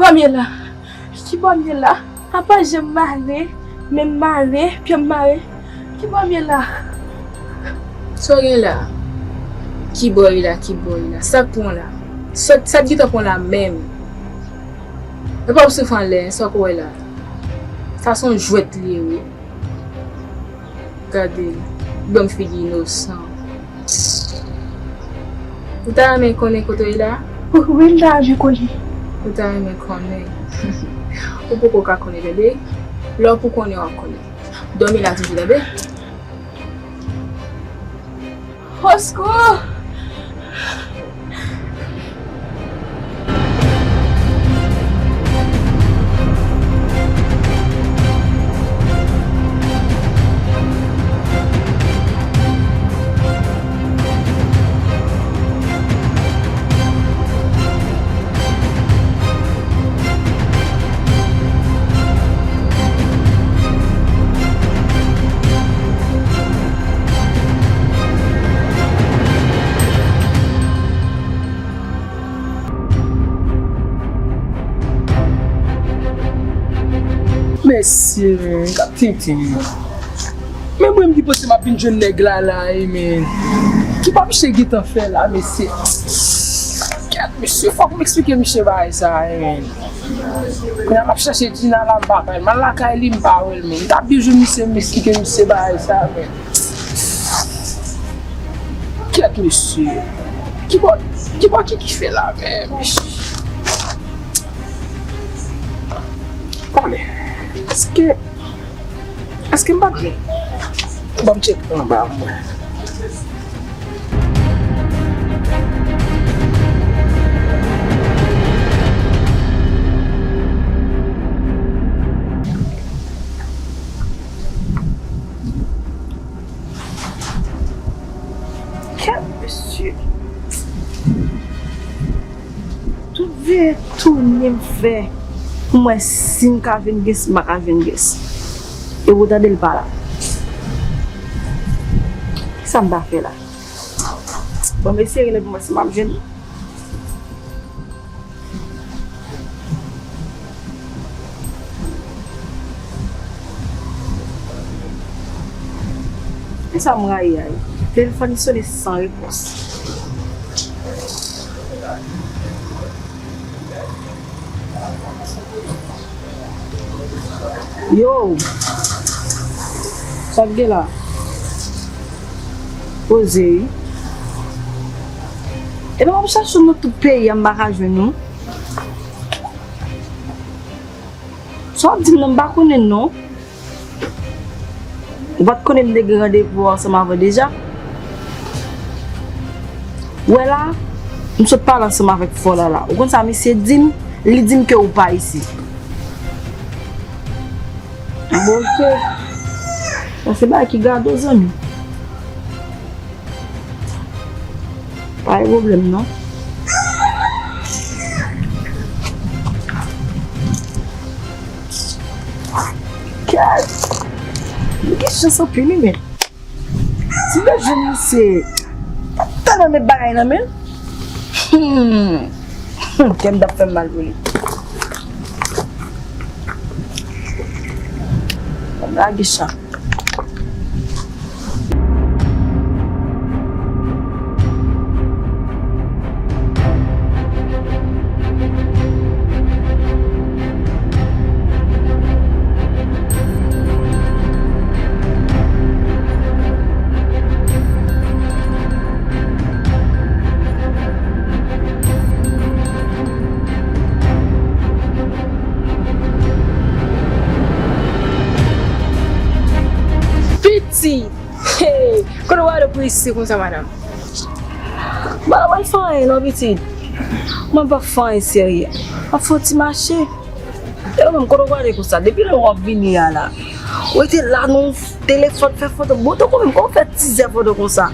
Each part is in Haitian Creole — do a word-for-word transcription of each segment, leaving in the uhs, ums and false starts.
Kibò m ye la? Kibò m ye la? Apa je m mare, men m mare, pye m mare. Kibò m ye la? Sa w gen la? Kibò w ye la, kibò w ye la? Sa k pran w la? Sa, sa k gentan pran w la menm? E pa w souf anlè, sa w wè la? Sa se yon jwèt li ye, wi. Gade l, banm figi inosan. Ou ta renmen konnen kote w ye la? Wi, m ta renmen konnen. Ou ta renmen konnen? Ou poko ka konnen, tande. Lè w pou konnen, w ap konnen. Dòmi la toujou, tande. Oskou! Mesye, men, k ap tintin. Men mwen, m ki panse m ap vin jwenn nèg la, la, e, men. Ki pa misye gentan fè la, mesye? Kèt, mesye, fòk m eksplike misye bagay sa, e, men. Kounya m ap chèche Djina la, m pa wè l. M al lakay li, m pa wè l, men. M ta byen jwenn misye, m eksplike misye bagay sa, men. Kèt, mesye. Ki bò, ki bò ki, ki fè la, men, mesye? Konnen. Èske, èske m pa t gen? Ban m tcheke anba mwen. Kèt, mesye. Tout veye tounen m fè pou m wè si m ka jwenn Gès, si m pa ka jwenn Gès. E ou tande l pa la. Kisa m ta fè la? Bon, m eseye rele pou m wè si m ap jwenn li. E sa m rayi a, telefòn li sone san repons. Yo! Sa k gen la? Poze wi. Epi m ap chache w nan tout peyi a, m pa ka jwenn ou. Sa w ap di m nan, m pa konnen non. Ou pa t konnen m te gen randevou ansanm avè w deja? Ou wè la, m sot pale ansanm avèk fò la la. Ou konn sa misye di m? Li di m ke ou pa isit. Bon, oke. Sa se bagay ki gado, zanmi. Pa gen pwoblèm, non. Kèt! Li gen chans anpil, wi, men. Si m te jwenn misye, m t ap met bagay nan men l. Hmm. Hmm, kè m t ap fè m mal pou li. Ban m lage chan. Pitit! Hey! Kote w ale pou isi konsa, madanm? Mwen pa pral fè anyen non, pitit. Mwen p ap fè anyen serye. M ap fè yon ti mache. E ou menm, kote w prale konsa? Depi lè w ap vini a la, ou rete la nan telefòn fè foto. Bon, tankou menm, kòman w fè tizè foto konsa?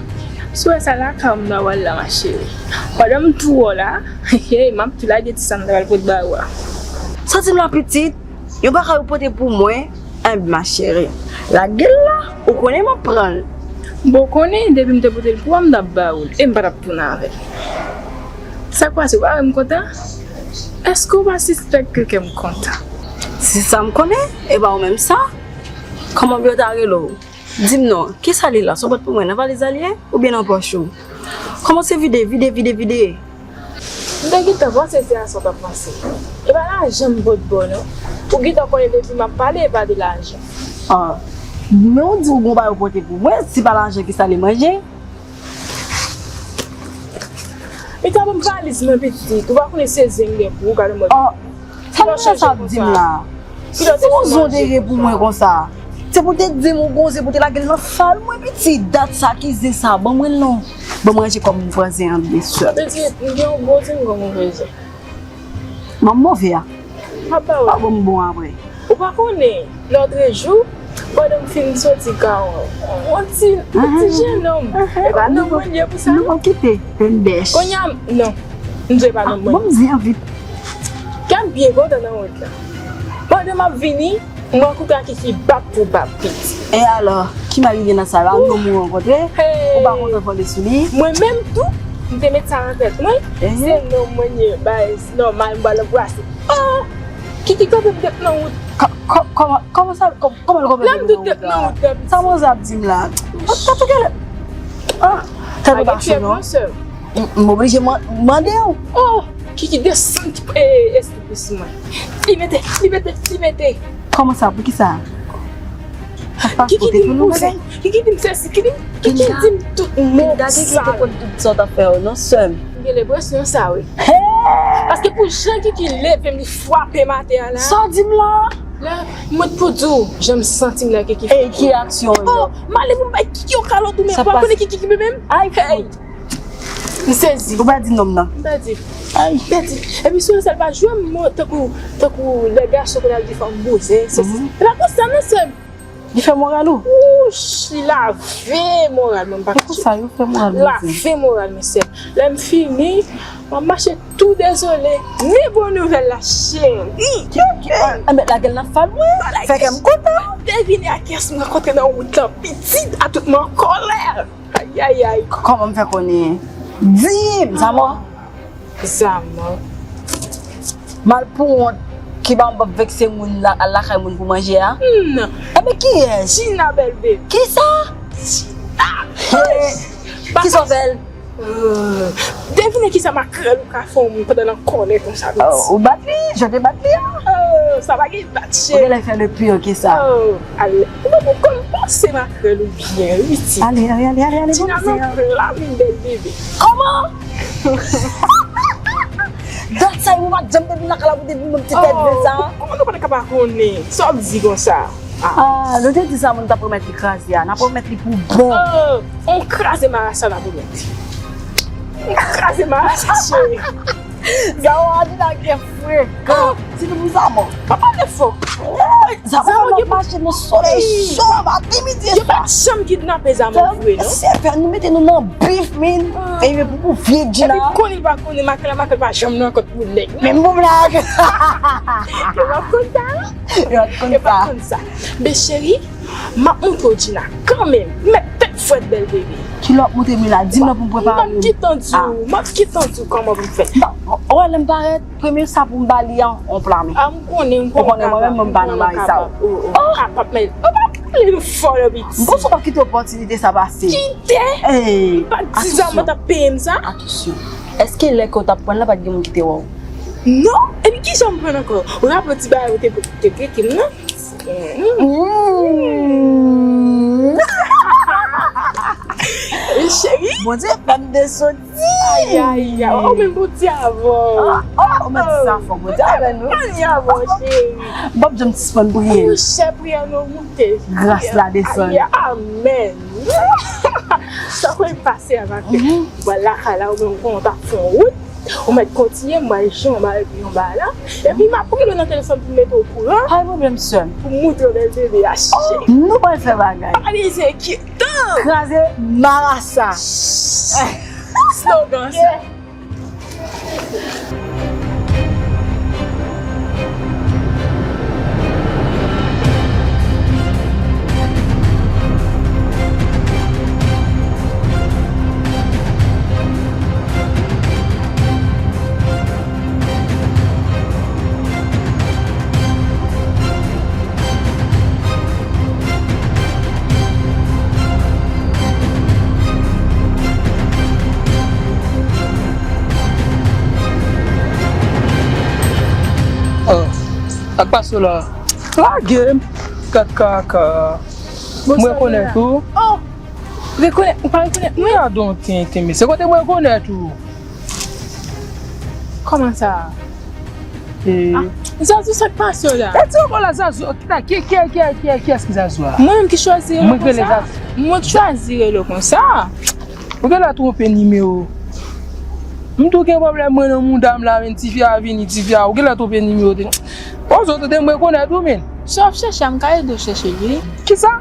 Si w wè sa lakay ou m ta pral la, ma chérie. Pandan m tou wè w la, hey, m ap tou lage ti sa m ta pral pote ba ou a. Sa w di m la, pitit? Yon bagay ou pote pou mwen, enben, ma chérie, lage l la, ou konnen m ap pran l. Bon, ou konnen, depi m te pote l pou ou, m t ap ba ou l, e m pa t ap tounen avè l. Sa k pase, ou pa wè m kontan? Èske w pa sispèk ke kè m kontan? Si sa m konnen, e pa ou menm sa? Kòman yo ta rele w? Di m non, kisa li la? Se yon bòt pou mwen, nan valiz la li ye oubyen nan pòch ou? Kòmanse vide, vide, vide, vide. M te gentan panse se a sa w t ap panse. E pa lajan m pot ba w non. Ou gentan konnen depi m ap pale e pa de lajan. Ah, men w di w gon bagay ou pote pou mwen, si pa lajan kisa li manje? Li ta ban m valiz mwen pitit, ou pa konnen se zen gen pou ou gade mòd. Oh, sa m nan sa ap di m la? Si se yon zen te gen pou mwen konsa, se pou te di m ou gon zen pou te lage l nan fal mwen pitit. Dat sa ki zen sa, ban mwen l non. Ban mwen ranje kòm m pran zen an byen sèl. Pitit, m gen yon gwo zen, m gon move zen. Ban m move a. M ap ba w. Pa ban m bon apre. Ou pa konnen, lòtrejou, pandan m fin soti ka w, yon ti, yon ti jenòm, e pa nonm mwen li ye pou sa non. Non, kite, Pendèch. Kounye a, non, m di e pa nonm mwen. Bon, m di an vit. Kè m byen kontan nan wout la. Pandan m ap vini, m rankontre ak Kiki bab pou bab, pitit. E alò, ki mal li gen nan sa la? Nonm ou rankontre? Ou pa kontan pale sou li? Mwen menm tou, m te met sa nan tèt mwen, se nonm mwen ye, bay, nòmal, m pral anbrase. Oh! Kiki kanpe m tèt nan wout. Kò-, kò-, kòman, kòman sa, kò-, kòman l kanpe tèt nan wout la? Sa manzè ap di m la? Sa tou genlè. Ah, tèt ou pa cho non. M, m oblije man-, mande w. Oh, Kiki desann ti, eh, espri sou mwen. Li mete, li mete, li mete. Kòman sa? Poukisa? Kiki di m bouzen, Kiki di m sesi, Kiki di m, Kiki di m tout mo sal. Kiki te konn tout sa w t ap fè yo non, sè m. M gen lenpresyon sa, wi. Paske pou jan Kiki leve m, li frape m atè a la. Sa w di m la? La, mwen pou di w, jan m santi m la, Kiki fè. Ey, ki aksyon yo? Oh, m ale pou m bay Kiki yon kalòt ou menm. Ou pa konnen Kiki ki menm? Ay, fout. M sezi. Ou pa di nonm nan? M pa di. Ay. M pa di. Epi sou resèl pa jwe m tankou, tankou lè gason konn al di fanm bouzen, sesi. E pa konsa non, sè m. Li fè moral ou? Wouch, li lave moral mwen, m pa kache. Poukisa yo fè moral bouzen? Lave moral mwen, sè m. Lè m fini, m ap mache tou dezole. Men bon nouvèl la, cheri. Enben, lage l nan fal mwen. Fè kè m kontan. Devine a kiyès m rankontre nan wout lan, pitit, a tout mwen an kòlè. Ayayay. Kòman m fè konnen? Di m, Zamò. Zamò. Malpouwont ki ba m p ap vekse moun la, al lakay moun pou manje a? Hmm. Enben kiyès? Jina bèl bebe. Kisa? Jina. Hey. Kisa w fè l? Euh, devine kisa makrèl ou ka fè yon moun pandan l an kòlè konsa, pitit. Oh, ou bat li? Jan w te bat li a? Oh, sa pa gen bat, cheri. Ou genlè fè l pi pire ke sa. Oh, ale. Ou pa poko panse makrèl ou byen, wi, pitit. Ale, ale, ale, ale, ale. Jina nan pla vin bèl bebe. Kòman? Dat sa, ou pa t janm te vin lakay la pou te vin ban m ti tèt ven sa? Oh, kòman nou pa t ka pa konnen? Sa w ap di konsa? Ah, nou te di sa moun t ap remèt li kraze a, n ap remèt li pou bon. Oh, on kraze marasa n ap remèt li. On kraze marasa, cheri. Zawa di la gen frekan. Ti nou pou Zamò. Pa pale fò. Zamò, Zamò gen mache nan solèy cho, maten, midi e swa. Yo pa t janm kidnape Zamò vre, non? Se fè nou mete nou nan bif, min. E pou, pou vye Jina. Epi konnen pa konnen, makrèl, makrèl pa janm nan kòt pou nèg. Menm pou blag. Yo pa konn sa, non? Yo pa konn sa. Yo pa konn sa. Men cheri, m ap montre w Jina kanmenm. Mèt tèt frèt bèl bebe. Ki lè w ap montre m li la? Di m lè pou m prepare l. M ap gentan di w, m ap gentan di w kòman pou m fè. Ou wè lè m parèt, premye sa pou m ba li an, on pla men. A, m konnen, m konnen. Ou konnen mwen menm, mwen m pa nan bagay sa yo. Ou, ou kapab, men ou pa pale nou fò non, pitit. M panse w p ap kite opòtinite sa pase. Kite? Ey, m pa t di Zamò t ap peye m sa. Atansyon. Èske lè ke w t ap pran l la, pa t gen moun ki te wè w? Non. Epi kijan m pran l ankò? Ou raple w ti bagay ou te, te prete m nan? Mm. Cheri. Bondye fè m de soti. Ayayay. Ou menm Bondye avè w. Ah, ah, ou mèt di sa fò. Bondye avè nou. Bondye avè w, cheri. M p ap janm sispann priye. Monchè, priyè nou moute. Gras la desann. Ay, amèn. Sa kwè pase a maten. Ou al lakay la, ou menm konnen w t ap fè yon wout. Ou mèt kontinye, m bay jan, m bay yon bagay la. Epi m ap rele w nan telefòn pou m mete w okouran. Pa gen pwoblèm, sè m. Pou m montre w bèl bebe a, cheri. Nou pral fè bagay. Pa gen enkyetans. Kraze marasa. Slogan sa. Oh, sa k pase w la? Lage m. Kat kaka. Mwen rekonèt ou. Oh, rekonèt, ou pa rekonèt mwen? Gadon tenten, mesye. Kote mwen rekonèt ou? Kòman sa? E, ah, Zazou, sa k pase w la? E ti ankò la, Zazou. Ki, ki, ki, ki, ki, kiyès ki Zazou a? Mwen menm ki chwazi rele w konsa. Mwen ki chwazi rele w konsa. Ou genlè twonpe nimewo. M tou gen pwoblèm mwen nan mouda m la, men tifi a vini, tifi a, ou genlè twonpe nimewo. Te, o, zòt te m rekonèt ou, men. Sa w ap chèche a, m ka ede w chèche li. Kisa?